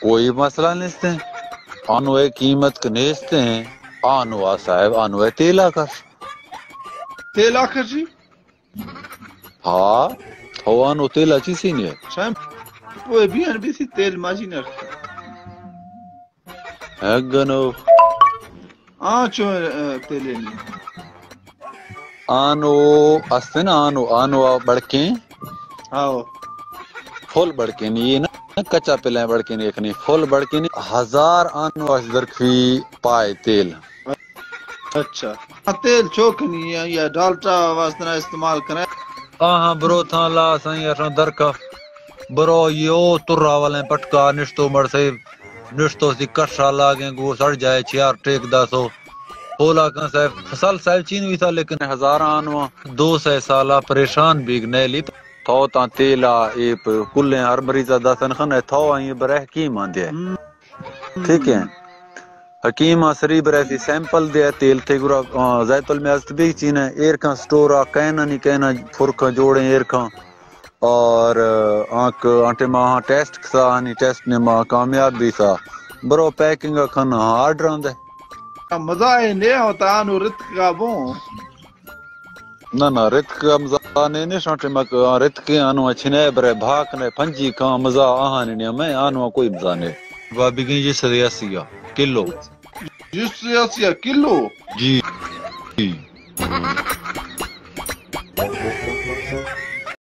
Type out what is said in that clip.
کوئی مسئلہ نیست ہے۔ آنو ءِ قیمت کہ نیست ہیں، آنو آ صاحب، آنو ءِ تیل آ کر۔ تیل آ کر جی؟ ہاں، ہو آنو تیل آ چی سین ہے؟ Shampoo B N B C تیل ماشین ہے۔ ہے گنو۔ آ چو، اے، تیلے نہیں۔ آنو استن، آنو، آنو آ بڑکیں۔ ہاں۔ فل بڑکیں، یہ نا کچا پلیں بڑکیں، ایک نہیں، فل بڑکیں، ہزار آنو اس درکھی پائے تیل۔ اچھا۔ ہاں، تیل چوکنی ہے یا ڈالٹا واسطے نہ استعمال کریں؟ ہاں، ہاں، برو تھا لا سائیں، اٹھاں درکا۔ برو یو ترا والیں پٹکا نشتو مڑ سے، نشتو سی کشا لاگیں گو سڑ جائے، چیار ٹیک داسو۔ پولا کن صاحب، فصل صاحب چین وی تھا، لیکن ہزاراں آنواں دو سئے سالا پریشان بیگ نیلی۔ تھو تاں تیلا اے پ-، کلیں ہر مریضا داسن خن ہے، تھو آئیں برہ کی مان دے۔ ٹھیک ہے۔ حکیم آ سری برہ سی سیمپل دے تیل تھے گرا، آ، زیت المعز تبی چین ہے، ایر کھاں سٹور آ کہنا نی کہنا فرقاں جوڑیں ایر کھاں۔ اور، آ، آنک آنٹے ما ہاں ٹیسٹ کسا، آنی ٹیسٹ نے ما کامیاب بیسا۔ برو پیکنگ کھن ہاں آرڈر آندے۔ مزہ ہے نے ہوتا انو رتک کا بوں۔ نہ، نہ، رتک کا مزہ نے، نے شانٹے مک، آ، رتک کے انو اچھنے برے بھاک نے پنجی کا مزہ آہانی نے، میں انو کوئی مزہ نے۔ بابی گئی جس ریاسیا کلو۔ جس ریاسیا کلو؟ جی، جی۔